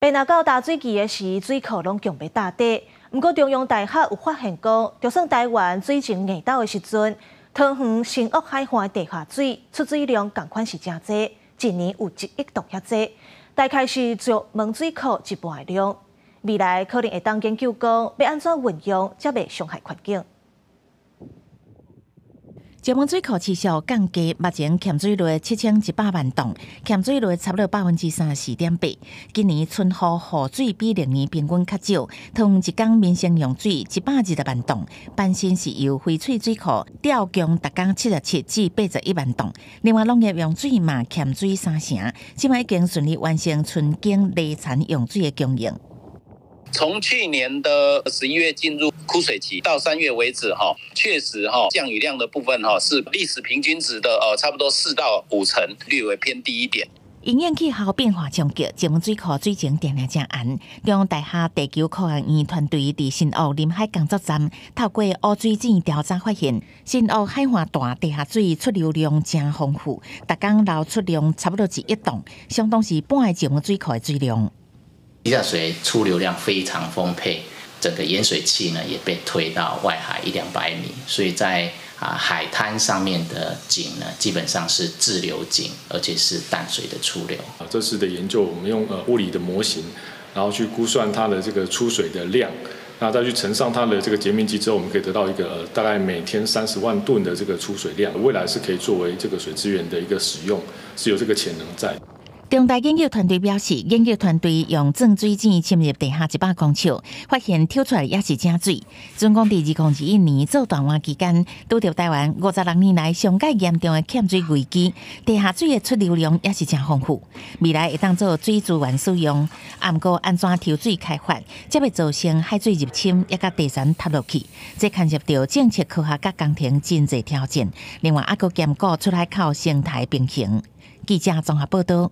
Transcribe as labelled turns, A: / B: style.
A: 欲若到焦水期的時，水庫攏強欲焦底。毋過中央大學有發現講，就算台灣水情硬鬥的時陣，桃園新屋海岸地下水出水量仝款是誠濟，一年有1億噸遐濟，大概是石門水庫一半的量。未來可能會當研究講，欲按怎運用，才袂傷害環境。
B: 石門水庫持續降低，目前欠水率7100萬噸，欠水率差不多34.8%。今年春雨雨水比歷年平均較少，桃園一工民生用水120萬噸，班新是由翡翠水庫調供逐工77至81萬噸。另外農業用水嘛欠水三成，這擺已經順利完成春耕犁田用水的供應。
C: 從去年的11月進入枯水期到3月為止，哈，確實哈降雨量的部分哈是歷史平均值的差不多4到5成，略為偏低一點。
B: 因應氣候變化衝擊，石門水庫水情定定誠絚。中央大學地球科學院團隊佇新屋臨海工作站，透過污水井調查發現，新屋海岸段地下水出流量誠豐富，逐工流出量差不多1億噸，相當是半個石門水庫的水量。
D: 地下水出流量非常豐沛，整個鹽水汽呢也被推到外海一兩百米，所以在海灘上面的井呢，基本上是自流井，而且是淡水的出流。
E: 這次的研究，我們用物理的模型，然後去估算它的這個出水的量，那再去乘上它的這個截面積之後，我們可以得到一個大概每天30萬噸的這個出水量，未來是可以作為這個水資源的一個使用，是有這個潛能在。
B: 中大研究團隊表示，研究團隊用鑽水井深入地下100公尺，發現抽出來也是井水。準講佇2021年做大旱期間，拄著台灣56年來上蓋嚴重的欠水危機，地下水的出流量也是誠豐富。未來會當做水資源使用，毋過按怎抽水開發，才袂造成海水入侵，抑佮地層塌落去。這牽涉著政策、科學佮工程真濟挑戰。另外，猶閣兼顧出海口生態平衡。記者綜合報導。